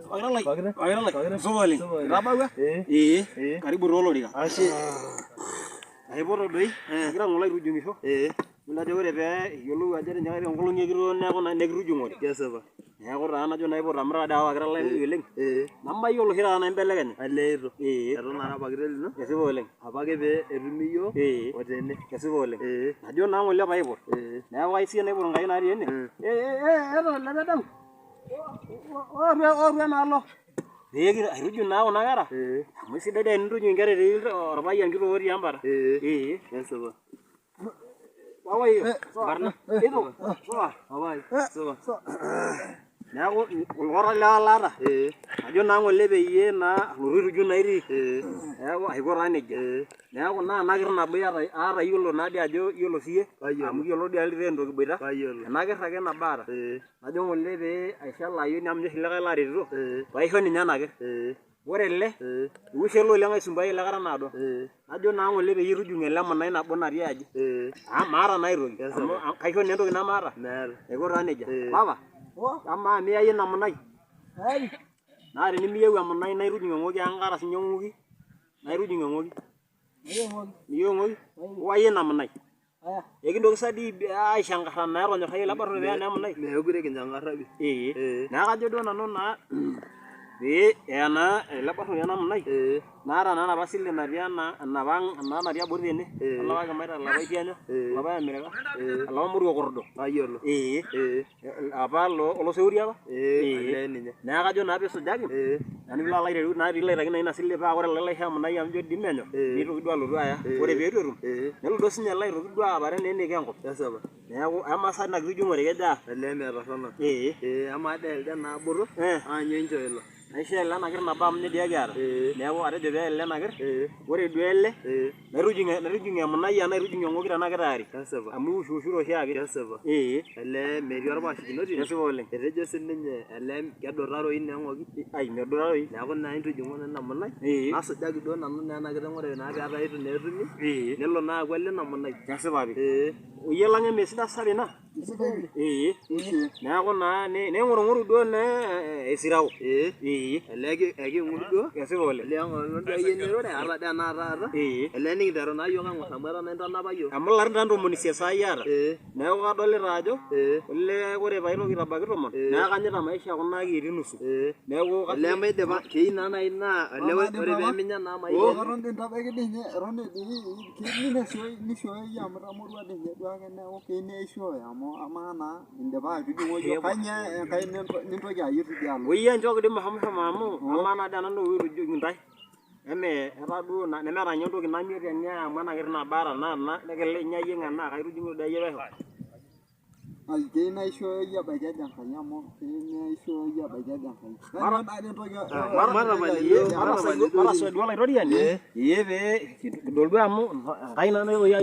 Pakita lai. Pakita lai. Supa oleng. Itabawua? Ee. Karibu taa olorika. Ashe. Aipoto doi. Agira ng'ole aitujung'isho. Yiolo ajo ore pee iyiolou ajo etinyikaitie nkolong'i ekitoo neeku naa nekitujung'ore. Kesipa. Neeku taa najo naa aipot amu taa dii aawa pakita lai oleng. Nemayiolo oshi taata naimbelekenya. Olee eitu. Ee. Eton ara pakita lino. Kesipa oleng. Apake pee etumi iyiook Ee. o tene. Kesipa oleng. Ajo naa ng'ole paipot. Neeku kaisiai naipot Enkai natii ene. Ee lepedau. Ootu enaalo. Pee aituju naa kuna kera. Amu sidai dii tenintuju inkera etii orpayian kitok otii embata. Ee. Kesipa. Papai, enkarna. Ito, supa. Papai, supa. Neeku olkora lewa laata. Ajo naa ng'ole peyie naa alotu aituju naa itii. Neeku aiko taa nejia. Neeku naa ena kerr nabo iyata aata iyiolo naa dii ajo iyiolo siiyie amu kiyiolo dii ake entoki kiboita. Ena kerr ake nabo aata. Najo ng'ole pee aisho ele ayioni amu ninye oshi likae laaretito paisho ninye ena kerr. Ore ele iwushie ele oleng aisumbuayie ele kata naado. Najo naa ng'ole peyie itujung'u ele munai nabo natii aji. Amu maata naa aitoki amu kaisho naa entoki nemaata. Aiko taa nejia. Papa, amaa miya iyie ina munai? Naa tenimiyieu emunai naa itujung'u eng'oki amu kaata sinye eng'oki naa itujung'u eng'oki. Miyieu eng'oki? Iwa iyie ina munai. Ekintoki sa dii aisho enkarna naa etonyorrayie ele barnoti peeya naa emunai. Meekure kincho enkarna pi. Ee. Neeku kajo duo nanu naa pee eya naa ele barnoti ena munai naata naa enapa sile natii ena enapa ang ena natii abori tene olapa kimaita olapa itianya olapa emirika olapa moruo kordo. Mayiolo. Ee. Apa oloseuri apa. Ee olee ninye. Neeku kajo naa piisujaki naa nilo alo aiteru naa piilo aitaki naa ina sile paa ore ele laisho emunai amu ijo dii menyorr nitoki duo alotu aya. Ore pee eitu etum nelo duo sinye ele aitoki duo aapare naa eneiko enkop. Kesipa. Neeku amaa sa ina kitujung'ore kejaa? Olee mee torrono. Ee. Amaa dii elde naa botor naa nyoo inchoo ilo? Naishoo ele ena kerr nabo amu ninye dii ekiata. Neeku atejo peeya ele ena kerr, ore duo ele naitujung emunai anaa aitujung eng'oki tenaa kitayari. Kesipa. Amu iwushiwushito oshiake. Kesipa. Ee. Olee metii orpaashikino tine. Kesipa oleng. Etejo sininye olee kedutaroyu naa eng'oki. Ai medutaroyu. Neeku naa intujung'u naa ina munai. Ee. Nasujaki duo nanu naa ena kiteng ore naa peetaa eitu naa etumi. Ee. Nelo naa aaku olina munai. Kesipa pii. Ee. Oyie lang emesidai sa ina? Ee. Neeku naa ning'urung'uru duo naa esirao. Ee. Ee. Olee eking'ur duo. Kesipa oleng. Olee eng'orr duo akeyie nirure ata dii enaa taata. Ee. Olee nikinteru naa iyiook aing'or amu etaa naa intanapa iyiook. Amu ilarin taa ntomoni isiet saai aata. Ee. Neeku kadolita ajo Ee. olee ore paitoki aitabaiki tomon naa kanyita maisha kuna akiitin nusu. Ee. Neeku Olee maidipa keyieu naa nai naa olee ore pee minya naa maisha. Eton dii intabaiki dii ninye eton dii keyieu nishooyo iyie amu itamorua dii ninye duake neeku keyieu nishooyo amu amaa naa indipa atudung'o iyiook kainyoo enkae nintoki ayieu tidialo. Oyie nchooki dii mashomo amu amaa naa dii ena ntoki intae eme etaa duo nemeeta ninye entoki namir tene amu ena kerr nabo aata naa ena nikinya iyie enaa kaitujung'u doi akeyie pesho. Ai keyieu naishooyo iyie ebaiki ajo Enkai amu keyieu naishooyo iyie ebaiki ajo Enkai. Kainyoo naadi entoki Matasuj duo olaitoriani ee pee kidol duo amu Enkai naa naitoki.